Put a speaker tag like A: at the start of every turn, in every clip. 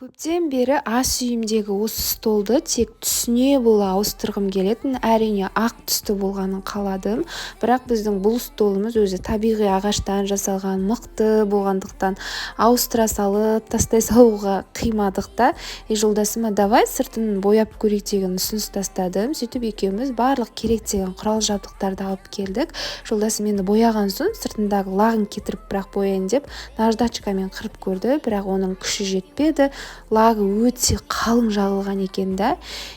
A: Көптен бері ас үйімдегі осы столды тек түсіне бола ауыстырғым келетін. Әрине, ақ түсті болғанын қаладым, бірақ біздің бұл столымыз өзі табиғи ағаштан жасалған, мықты болғандықтан, ауыстыра салып, тастай салуға қимадық та. И жолдасыма: «Давай сыртын бояп көрейік», — деген ұсыныс тастадым. Сөйтіп, екеуміз барлық керек деген құрал жабдықтарды алып келдік. Жолдасым енді бояған соң, сыртындағы лағын кетіріп, бірақ бояйын деп наждачкамен қырып көрді, бірақ оның күші жетпеді, лагы өте қалың жағылған екен да.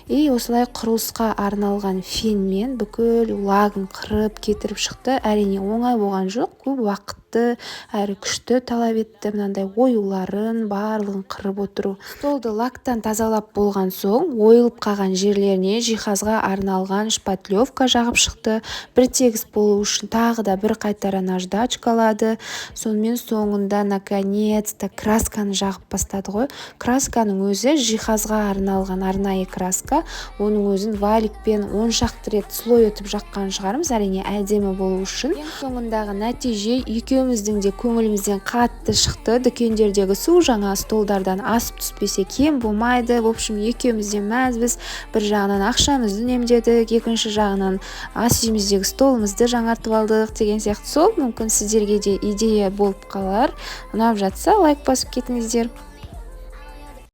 A: И осылай құрылысқа арналған фенмен бүкіл лагын қырып, кетіріп шықты. Әрине, оңай болған жоқ, көп уақытты әрі күшті талап етті мынандай оюларын барлығын қырып отыру. Столды лактан тазалап болған соң, ойылып қалған жерлеріне жиһазға арналған шпатлевка жағып шықты. Бір тегіс болу үшін тағы да бір қайтара наждачкалады. Сонымен, соңында наконец-то красканы жағып бастады ғой. Красканың өзі жиһазға арналған арнайы краска, оның өзін валикпен 10 шақты рет слой етіп жаққан шығармыз, әрине, әдемі болу үшін. Ең соңындағы нәтиже екеуміздің де көңілімізден қатты шықты. Дүкендердегі су жаңа столдардан асып түспесе, кем болмайды. В общем, екеуміз де мәзбіз. Бір жағынан ақшамызды үнемдедік, екінші жағынан ас үйіміздегі столымызды жаңартып алдық деген сияқты. Сол, мүмкін, сіздерге де идея болып қалар. Ұнап жатса, лайк басып кетіңіздер.